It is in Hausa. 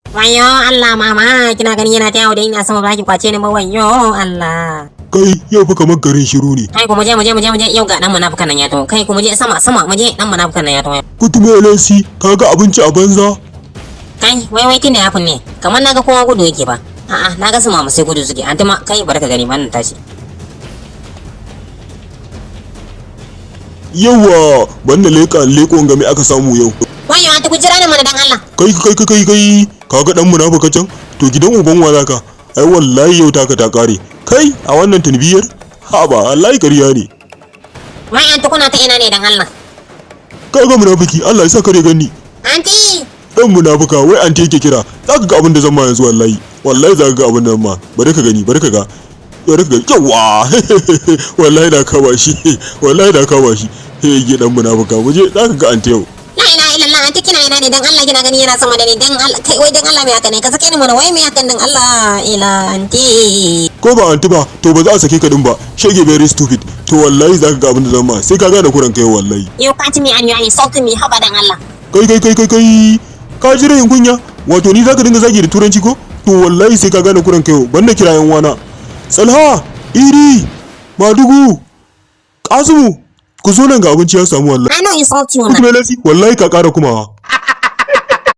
Wayo Allah, mama, kina ganin yana ta yawo da ina sama, baki kwace ni ba. Wayo Allah. Kai, yau fa kamar garin shiru ne. Kai, ku muje, muje, muje, muje. Yau ga dan munafukan nan ya to. Kai, ku muje sama sama, muje, dan munafukan nan ya to. Kutume LLC, kaga abinci a banza. Kai, wai wai, tunda ya ne kamar naga kowa gudu yake ba. A'a, naga su mama sai gudu suke. Anti ma, kai, barka gani ba nan tashi. Yawa, banda leka leko game aka samu yau. Wayo anti, ku jira ni mana dan Allah. Kai kai kai kai kai, kaga dan munafuka can? To, gidan uban wa zaka? Ai wallahi yau taka ta kare. Kai, a wannan tanbiyar? Ha ba, wallahi ƙarya ne. Wai anti, kuna ta ina ne dan Allah? Kaga munafiki, Allah ya sa kare gani. Anti. Dan munafuka, wai anti yake kira. Zaka ga abin da zan ma yanzu wallahi. Wallahi zaka ga abin da zan ma. Bari ka gani, bari ka ga. Bari ka ga. Yawa! Wallahi da kama shi. Wallahi da kama shi. Hey, dan munafuka, muje, zaka ga anti yau. La ilaha illallah, anti, kina ina ne dan Allah? Kina gani yana sama da ni dan Allah. Kai, wai dan Allah me haka ne? Ka sake ni mana, wai me haka dan Allah? Ila anti. Ko ba anti ba, to ba za a sake ka din ba. Shege, very stupid. To wallahi zaka ga abin da zan ma. Sai ka gane kuran kai wallahi. You catch me and you are insulting me, haba dan Allah. Kai kai kai kai kai, ka ji rayin kunya? Wato ni zaka dinga zagi da turanci ko? To wallahi sai ka gane kuran kai. Banda kira yan wana. Salha, Iri, Madugu, Kasimu, ku zo nan, ga abinci ya samu wallahi. I no insult you na. Kuma lasi, wallahi ka kara kumawa.